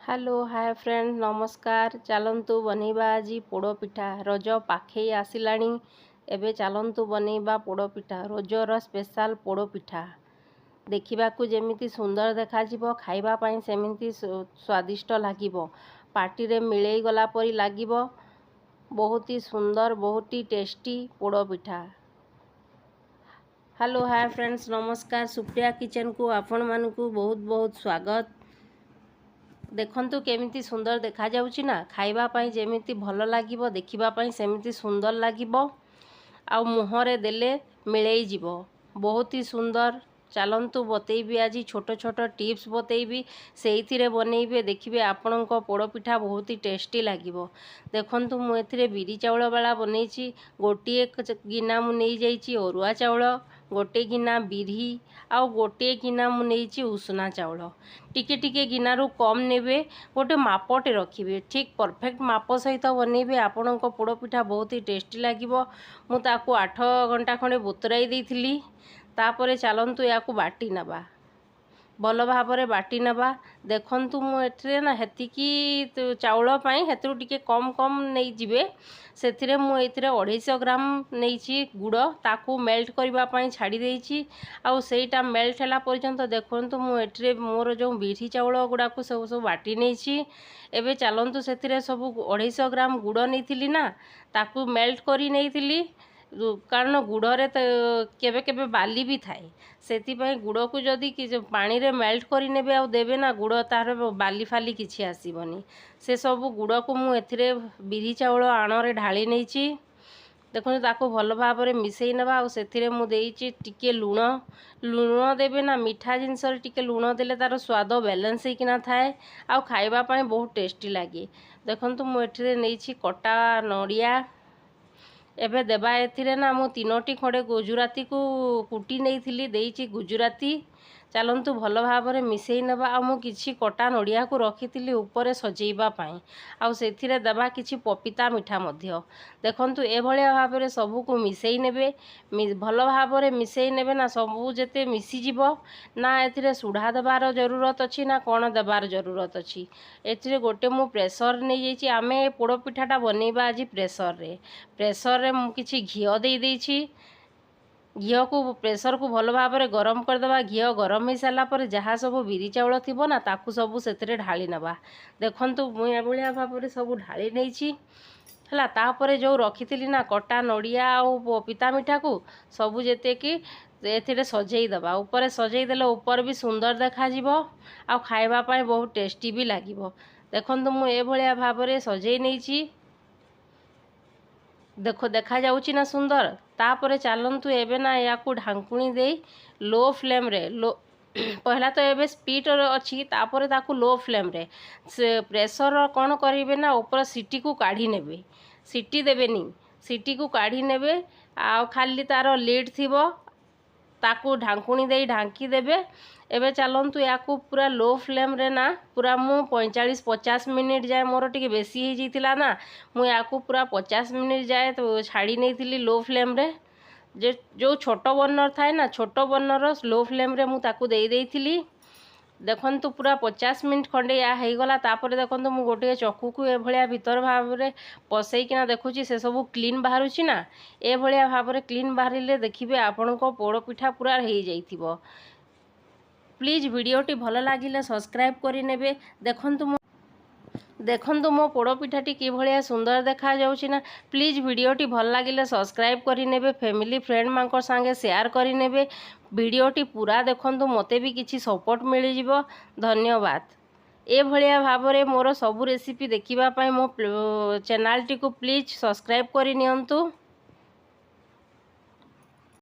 Hello, ହାଏ friend, ନମସ୍କାର। ଚାଲନ୍ତୁ ବନେଇବା ଆଜି ପୋଡ଼ ପିଠା। ରଜ ପାଖେଇ ଆସିଲାଣି, ଏବେ ଚାଲନ୍ତୁ ବନେଇବା ପୋଡ଼ ପିଠା, ରଜର ସ୍ପେଶାଲ ପୋଡ଼ ପିଠା। ଦେଖିବାକୁ ଯେମିତି ସୁନ୍ଦର ଦେଖାଯିବ, ଖାଇବା ପାଇଁ ସେମିତି ସ୍ୱାଦିଷ୍ଟ ଲାଗିବ, ପାଟିରେ ମିଳେଇ ଗଲା ପରି ଲାଗିବ। ବହୁତ ହି ସୁନ୍ଦର, ବହୁତ ହି ଟେଷ୍ଟି ପୋଡ଼ ପିଠା। ହ୍ୟାଲୋ, ହାଏ ଫ୍ରେଣ୍ଡସ୍, ନମସ୍କାର। ସୁପ୍ରିୟା କିଚେନକୁ ଆପଣମାନଙ୍କୁ ବହୁତ ବହୁତ ସ୍ୱାଗତ। ଦେଖନ୍ତୁ କେମିତି ସୁନ୍ଦର ଦେଖାଯାଉଛି ନା? ଖାଇବା ପାଇଁ ଯେମିତି ଭଲ ଲାଗିବ, ଦେଖିବା ପାଇଁ ସେମିତି ସୁନ୍ଦର ଲାଗିବ ଆଉ ମୁହଁରେ ଦେଲେ ମିଳେଇ ଯିବ। ବହୁତ ହି ସୁନ୍ଦର। ଚାଲନ୍ତୁ ବତେଇବି ଆଜି, ଛୋଟ ଛୋଟ ଟିପ୍ସ ବତେଇବି, ସେଇଥିରେ ବନେଇବେ, ଦେଖିବେ ଆପଣଙ୍କ ପୋଡ଼ପିଠା ବହୁତ ହି ଟେଷ୍ଟି ଲାଗିବ। ଦେଖନ୍ତୁ, ମୁଁ ଏଥିରେ ବିରି ଚାଉଳ ବାଲା ବନେଇଛି। ଗୋଟିଏ ଗିନା ମୁଁ ନେଇଯାଇଛି ଅରୁଆ ଚାଉଳ, ଗୋଟେ ଗିନା ବିରି ଆଉ ଗୋଟିଏ ଗିନା ମୁଁ ନେଇଛି ଉଷୁନା ଚାଉଳ। ଟିକେ ଟିକେ ଗିନାରୁ କମ୍ ନେବେ, ଗୋଟେ ମାପଟେ ରଖିବେ। ଠିକ୍ ପରଫେକ୍ଟ ମାପ ସହିତ ବନେଇବେ, ଆପଣଙ୍କ ପୋଡ଼ପିଠା ବହୁତ ହି ଟେଷ୍ଟି ଲାଗିବ। ମୁଁ ତାକୁ 8 ଘଣ୍ଟା ଖଣ୍ଡେ ବତୁରାଇ ଦେଇଥିଲି। ତାପରେ ଚାଲନ୍ତୁ ଏହାକୁ ବାଟି ନେବା, ଭଲ ଭାବରେ ବାଟି ନେବା। ଦେଖନ୍ତୁ, ମୁଁ ଏଥିରେ ନା ହେତିକି ଚାଉଳ ପାଇଁ ସେଥିରୁ ଟିକେ କମ୍ କମ୍ ନେଇଯିବେ। ସେଥିରେ ମୁଁ ଏଥିରେ 250 ଗ୍ରାମ ନେଇଛି ଗୁଡ଼। ତାକୁ ମେଲ୍ଟ କରିବା ପାଇଁ ଛାଡ଼ି ଦେଇଛି ଆଉ ସେଇଟା ମେଲ୍ଟ ହେଲା ପର୍ଯ୍ୟନ୍ତ ଦେଖନ୍ତୁ, ମୁଁ ଏଥିରେ ମୋର ଯେଉଁ ବିରି ଚାଉଳ ଗୁଡ଼ାକୁ ସବୁ ସବୁ ବାଟି ନେଇଛି। ଏବେ ଚାଲନ୍ତୁ, ସେଥିରେ ସବୁ 250 ଗ୍ରାମ ଗୁଡ଼ ନେଇଥିଲି ନା, ତାକୁ ମେଲ୍ଟ କରି ନେଇଥିଲି। କାରଣ ଗୁଡ଼ରେ ତ କେବେ କେବେ ବାଲି ବି ଥାଏ, ସେଥିପାଇଁ ଗୁଡ଼କୁ ଯଦି ପାଣିରେ ମେଲ୍ଟ କରିନେବେ ଆଉ ଦେବେ ନା ଗୁଡ଼, ତାର ବାଲି ଫାଲି କିଛି ଆସିବନି। ସେସବୁ ଗୁଡ଼କୁ ମୁଁ ଏଥିରେ ବିରି ଚାଉଳ ଆଣରେ ଢାଳି ନେଇଛି। ଦେଖନ୍ତୁ, ତାକୁ ଭଲ ଭାବରେ ମିଶାଇ ନେବା ଆଉ ସେଥିରେ ମୁଁ ଦେଇଛି ଟିକେ ଲୁଣ। ଲୁଣ ଦେବେ ନା, ମିଠା ଜିନିଷରେ ଟିକେ ଲୁଣ ଦେଲେ ତା'ର ସ୍ୱାଦ ବାଲାନ୍ସ ହେଇକିନା ଥାଏ ଆଉ ଖାଇବା ପାଇଁ ବହୁତ ଟେଷ୍ଟି ଲାଗେ। ଦେଖନ୍ତୁ, ମୁଁ ଏଥିରେ ନେଇଛି କଟା ନଡ଼ିଆ। ଏବେ ଦେବା ଏଥିରେ ନା, ମୁଁ ତିନୋଟି ଖଣ୍ଡେ ଗୁଜୁରାତିକୁ କୁଟି ନେଇଥିଲି, ଦେଇଛି ଗୁଜୁରାତି। ଚାଲନ୍ତୁ ଭଲ ଭାବରେ ମିଶାଇ ନେବା। ଆଉ ମୁଁ କିଛି କଟା ନଡ଼ିଆକୁ ରଖିଥିଲି ଉପରେ ସଜେଇବା ପାଇଁ ଆଉ ସେଥିରେ ଦେବା କିଛି ପପିତା ମିଠା ମଧ୍ୟ। ଦେଖନ୍ତୁ, ଏଭଳିଆ ଭାବରେ ସବୁକୁ ମିଶାଇ ନେବେ। ଭଲ ଭାବରେ ମିଶାଇ ନେବେ ନା, ସବୁ ଯେତେ ମିଶିଯିବ ନା, ଏଥିରେ ସୁଢ଼ା ଦେବାର ଜରୁରତ ଅଛି ନା କ'ଣ ଦେବାର ଜରୁରତ ଅଛି। ଏଥିରେ ଗୋଟେ ମୁଁ ପ୍ରେସର୍ ନେଇଯାଇଛି। ଆମେ ଏ ପୋଡ଼ ପିଠାଟା ବନେଇବା ଆଜି ପ୍ରେସରରେ। ପ୍ରେସରରେ ମୁଁ କିଛି ଘିଅ ଦେଇ ଦେଇଛି। ଘିଅକୁ ପ୍ରେସରକୁ ଭଲ ଭାବରେ ଗରମ କରିଦେବା। ଘିଅ ଗରମ ହେଇସାରିଲା ପରେ ଯାହା ସବୁ ବିରି ଚାଉଳ ଥିବ ନା, ତାକୁ ସବୁ ସେଥିରେ ଢାଳି ନେବା। ଦେଖନ୍ତୁ, ମୁଁ ଏଭଳିଆ ଭାବରେ ସବୁ ଢାଳି ନେଇଛି। ହେଲା, ତାପରେ ଯେଉଁ ରଖିଥିଲି ନା କଟା ନଡ଼ିଆ ଆଉ ପପିତା ମିଠାକୁ ସବୁ ଯେତିକି ଏଥିରେ ସଜେଇ ଦେବା। ଉପରେ ସଜେଇ ଦେଲେ ଉପରେ ବି ସୁନ୍ଦର ଦେଖାଯିବ ଆଉ ଖାଇବା ପାଇଁ ବହୁତ ଟେଷ୍ଟି ବି ଲାଗିବ। ଦେଖନ୍ତୁ, ମୁଁ ଏଭଳିଆ ଭାବରେ ସଜେଇ ନେଇଛି। ଦେଖ, ଦେଖାଯାଉଛି ନା ସୁନ୍ଦର? ତାପରେ ଚାଲନ୍ତୁ ଏବେ ନା ଏହାକୁ ଢାଙ୍କୁଣୀ ଦେଇ ଲୋ ଫ୍ଲେମ୍ରେ, ଲୋ ପହିଲା ତ ଏବେ ସ୍ପିଡ଼ରେ ଅଛି, ତାପରେ ତାକୁ ଲୋ ଫ୍ଲେମ୍ରେ ସେ ପ୍ରେସର କ'ଣ କରିବେ ନା, ଉପର ସିଟିକୁ କାଢ଼ି ନେବେ। ସିଟି ଦେବେନି, ସିଟିକୁ କାଢ଼ି ନେବେ ଆଉ ଖାଲି ତା'ର ଲିଡ଼୍ ଥିବ, ତାକୁ ଢାଙ୍କୁଣୀ ଦେଇ ଢାଙ୍କି ଦେବେ। ଏବେ ଚାଲନ୍ତୁ ଏହାକୁ ପୁରା ଲୋ ଫ୍ଲେମ୍ରେ ନା ପୁରା ମୁଁ 45-50 ମିନିଟ୍ ଯାଏ, ମୋର ଟିକେ ବେଶୀ ହେଇଯାଇଥିଲା ନା, ମୁଁ ଏହାକୁ ପୁରା 50 ମିନିଟ୍ ଯାଏ ଛାଡ଼ି ନେଇଥିଲି ଲୋ ଫ୍ଲେମ୍ରେ। ଯେ ଯେଉଁ ଛୋଟ ବର୍ଣ୍ଣର ଥାଏ ନା, ଛୋଟ ବର୍ଣ୍ଣର ଲୋ ଫ୍ଲେମ୍ରେ ମୁଁ ତାକୁ ଦେଇ ଦେଇଥିଲି। ଦେଖନ୍ତୁ, ପୁରା 50 ମିନିଟ୍ ଖଣ୍ଡେ ଏହା ହେଇଗଲା। ତାପରେ ଦେଖନ୍ତୁ, ମୁଁ ଗୋଟିଏ ଚକୁକୁ ଏଭଳିଆ ଭିତର ଭାବରେ ପଶେଇକିନା ଦେଖୁଛି, ସେସବୁ କ୍ଲିନ୍ ବାହାରୁଛି ନା? ଏଭଳିଆ ଭାବରେ କ୍ଲିନ୍ ବାହାରିଲେ ଦେଖିବେ ଆପଣଙ୍କ ପୋଡ଼ ପିଠା ପୁରା ହେଇଯାଇଥିବ। ପ୍ଲିଜ୍ ଭିଡ଼ିଓଟି ଭଲ ଲାଗିଲେ ସବସ୍କ୍ରାଇବ୍ କରିନେବେ। ଦେଖନ୍ତୁ, ମୋ ପୋଡ଼ ପିଠାଟି କିଭଳିଆ ସୁନ୍ଦର ଦେଖାଯାଉଛି ନା? ପ୍ଲିଜ୍ ଭିଡ଼ିଓଟି ଭଲ ଲାଗିଲେ ସବସ୍କ୍ରାଇବ୍ କରିନେବେ, ଫ୍ୟାମିଲି ଫ୍ରେଣ୍ଡମାନଙ୍କ ସାଙ୍ଗେ ସେୟାର କରିନେବେ। ଭିଡ଼ିଓଟି ପୁରା ଦେଖନ୍ତୁ, ମୋତେ ବି କିଛି ସପୋର୍ଟ ମିଳିଯିବ। ଧନ୍ୟବାଦ। ଏଭଳିଆ ଭାବରେ ମୋର ସବୁ ରେସିପି ଦେଖିବା ପାଇଁ ମୋ ଚ୍ୟାନେଲଟିକୁ ପ୍ଲିଜ୍ ସବସ୍କ୍ରାଇବ୍ କରିନିଅନ୍ତୁ।